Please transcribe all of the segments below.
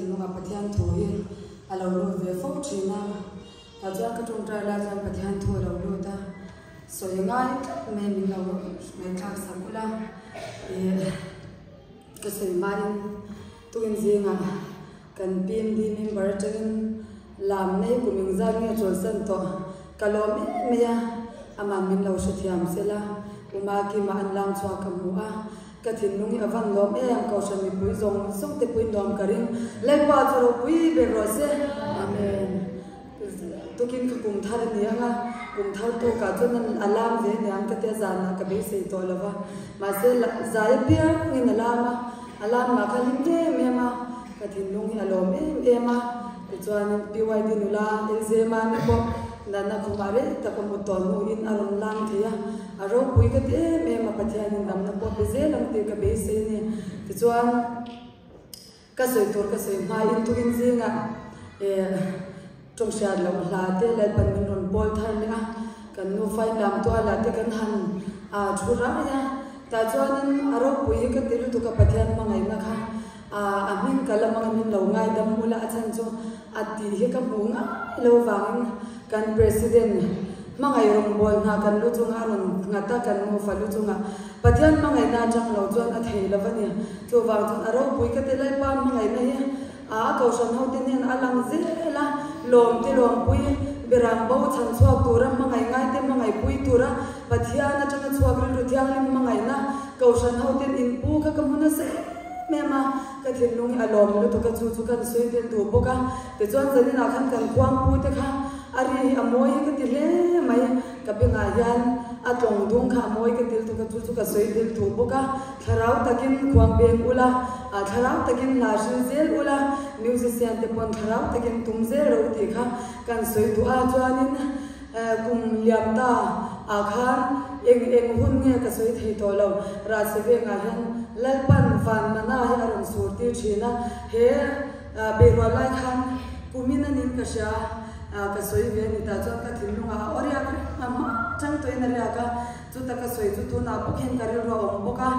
thinlungah Pathian thu hi a lo lut ve fo thin a, tah chuan ka tawngtai lai chuan Pathian thu a lo lut a, sawi ngai tlat mai min lo ngaihthlak sak ula ih ka sawi hmain tukin zingah kan PMD member atangin lam nei kum engzat nge chawlhsan tawh ka lawm em mai a, amah min lo hrethiam sela Uma Kima an lam chhuak ka hmu a. Ka thinlung hi a van lawm em, Kohhran mipui zawng zawng te puiin nuam ka ring, Lalpa chu ropui ber rawh se. Amen. Tukin ka kum thar a ni ang a, kum thar tukah chuan a lam ve aniang ka tia zanah ka beisei tawh lo va, mahse zai apiangin a lam a, a lam mah kha hlim em em a, ka thinlung hi a lawm em em a, tichuanin PYD nula Elzema ni pawh natna khumah rei tak a hmu tawh hnuin a rawn lam thei a, A ropui ka ti em em a, Pathianin damna pawh pe zel ang tih ka beisei a ni. Tichuan, ka sawi tur ka sawi hmain tukin zingah eh tawng hriat loh hla te Lalpan min rawn pawl thar leh a, kan nufa in lam tualah te kan han ah thu rai a, tah chuanin a ropui hi ka ti lutuk a Pathian hmangaihna kha ah a hming ka la hmang a min lo ngaidam ula a chhan chu a tih hi ka hmuh ngai lo vangin Kan President hmangaih rawngbâwl hna kan lu chunga a rawn nghat a, kan nufa lu chunga Pathian hmangaihna aṭang lo chuan a thei lo va ni. Chuvang chuan a ropui ka ti Lalpa hmangaihna hi a a kohhran hote hnen a lang zel a, lawm te lawmpui, berang bo chhan chhuak tura hmangaih ngaite hmangaihpui tura Pathian aṭanga chhuak rilru thianghlim hmangaihna kohhran hoten inpu kha ka hmu nasa em em a, ka thinlung hi a lawm lutuk a, chu chu kan sawi tel duh bawk a. Tichuan zaninah khan kan khuangpu te kha a ri hi a mawi hi ka ti hle mai, ka bengah hian a tlawng dung kha a mawi ka til tuk a, chu chu ka sawi tel duh bawk a, thlarau takin khuang beng ula, thlarau takin hla hrilh zel ula, musician te pawn thlarau takin tum zel ro tih kha kan sawi duh a, chuanin kum liam ta ah khan eng eng hun nge ka sawi thei tawh lo, Rahsi vengah hian Lalpan van mana hi a rawn sur tir thin a, he. Beirual lai khan kumin a nin ka hria a, ka sawi ve a ni tah chuan ka thinlungah a aw riak reng a, hma chang tawhin a riak a, chuta ka sawi chu tunah bawk hian ka rilru a awm bawk a,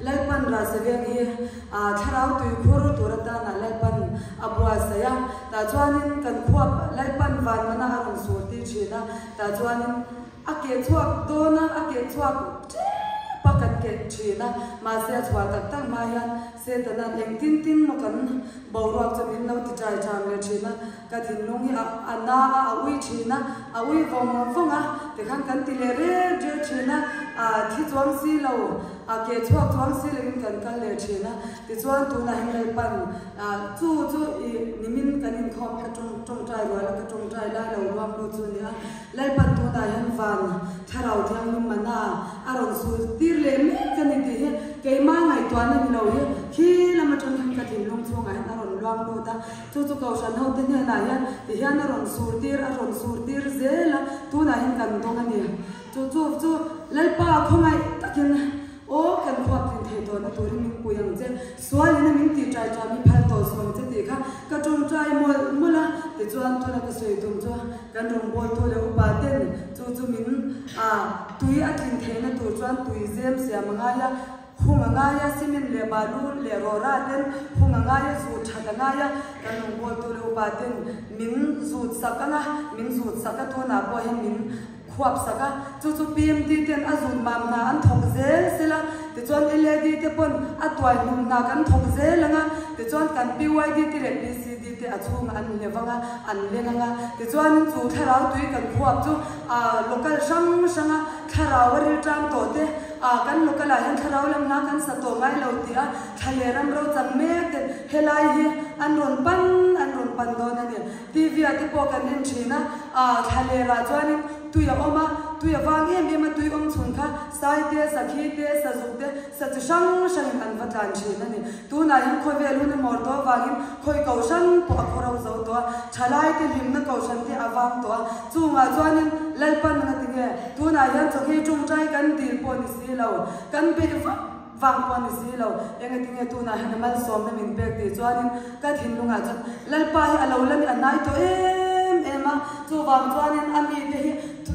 Lalpan Rahseveng hi thlarau tui khur tur atana Lalpan a buatsaih a, tah chuanin kan khuap Lalpan van mana a rawn sur tir thin a, tah chuanin A keh chhuak dawn a, a keh chhuak tep a kan keh thin a, mahse a chhuah tak tak hma hian Setana'n engtin tin maw kan boruak chu min lo ti chai cham leh thin a, ka thinlung hi a a na a, a ui thin a, a ui vawng vawng a, tikhan kan ti leh rel rel thin a, a thi chuang si lo, a keh chhuak chuang si loin kan kal leh thin a, tichuan tunah hian Lalpan chu chu i nimin kan inkhawm ka tawng tawngtai rual a, ka tawngtai lai lo ruam lut chu a ni a. Lalpan tunah hian van Thlarau Thianghlim mana a rawn sul tir leh mek a ni tih hi keimah ngaihtuahna ni lo hi khi lam atang hian ka thinlung chhungah hian a rawn luang lut a, chu chu Kohhran hote hnenah hian ti hian a rawn sur tir a rawn sur tir zel a, tunah hian kan dawng a ni. Chu chu chu Lalpa khawngaih takin Aw, kan khuap tlin thei tawhna turin min pui ang che, sualin a min tih ṭai ṭam hi phal tawh suh ang che tih kha ka ṭawngṭai mawlh mawlh a, tichuan tuna ka sawi tum chu kan rawngbawltu leh upa ten chu chu min a tui a tlin theihna tur chuan tui zem siam a ngai a, hung a ngai a, cement leh balu leh rawra ten hung a ngai a, zut ṭhat a ngai a, kan rawngbawltu leh upa ten min zut sak ang a, min zut sak a tunah pawh hian min Khuap sak a, chu chu PMD ten a zut mam hna an thawk zel sel a, tichuan LAD te pawn a tuai hnum hna kan thawk zel ang a, tichuan kan PYD te leh PCD te a chhungah an hlev ang a, an leng ang a, tichuanin chu thlarau tui kan khuap chu aa local hrang hrang a thlarau a rilṭam tawh te aa kan local ah hian thlarau lam hna kan sa tawh ngai lo tih a thla leh ram ro chang mek te helai hi an rawn pan an rawn pan dawn a ni. TV ah te pawh kan en thin a, ah thla lerah chuanin tui a awm a, tui a vang em em a, tui awm chhun kha sai te, sakhi te, sazuk te, sa chi hrang hrangin an va tlan thin a ni. Tunah hian khawvel hun a hmawr tawh avangin khawi kohhran pawh a khaw ro zo tawh a, thalai te hlimna kohhran te a vang tawh a, chungah chuanin Lalpan nga tinge tunah hian chawhmeh tawngtai kan dil pawh ni si lo, kan beih vak. Vang pawh a ni si lo, engatinge tunah hian a malsawmna min pek tih chuanin ka thinlungah chuan Lalpa hi a lo la ni a hnai tawh em em a, chuvang chuanin a mite hi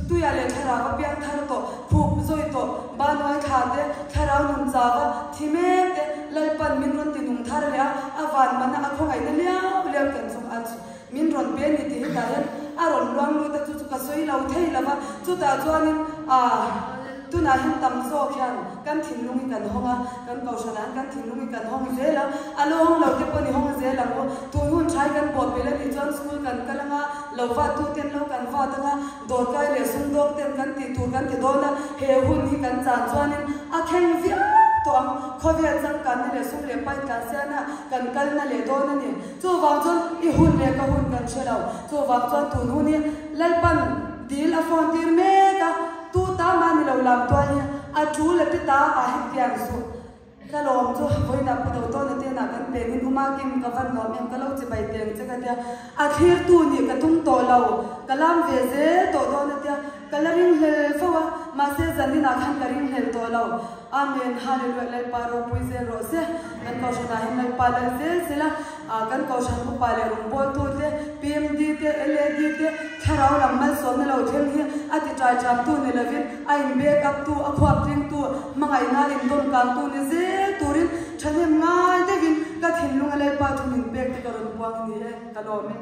tuia leh thlarau a piang thar tawh, khup zawi tawh, banuai thla te, thlarau nun chau a, thi mek te, Lalpan min rawn ti nung thar leh a, a van mana a khawngaihna liau liau kan chung a min rawn pe a ni tih hetah hian a rawn luang lut a, chu chu ka sawi lo thei lo va. Chutah chuanin ah tunah hian tam zawk hian kan thinlung hi kan hawng a, kan kohhranah hian kan thinlung hi kan hawng zel a, a lo hawng lo te pawh ni hawng zel ang u. Tun hun tha hi kan pawh pel a nih chuan school kan kal anga, lo vat tu ten lo kan vat anga, dawrkai leh sumdawng ten kan tih tur kan ti dawn a, he hun hi kan chan chuanin a thleng viau tawh ang. Khawvel changkanna leh sum leh pai tlan siana kan kalna leh dawn a ni. Chuvang chuan i hun leh ka hun kan hre lo. Chuvang chuan tun hun hi Lalpan dil a phone tir mek a, tu ta mah ni lo lam tual hi a tu leh ti ta ah hetiang suh. Ka lawm chu vawiinah pu do tawn a tenah kan pen in uma kim ka van lawm em ka lo chi bai teng che ka tia a thlir tu nih ka tum tawh lo ka lam ve zel tawh dawn a tia ka la ring hlel fo a mahse zaninah khan ka ring hlel tawh lo Amen Hallelujah Lalpa ropui zel rawh se kan kohhranah hian Lalpa lal zel zel a kan kohhran upa leh rawngbawltu te PMD te LAD te thlarau lam malsawmna lo thleng hi a ti ṭai ṭamtu ni lovin a in back up tu a khuap tlingtu hmangaihna indawm kangtu ni zel turin ṭhahnem ngai deuhin ka thinlunga Lalpa thu min pek te ka rawn puang a ni e ka lawm e.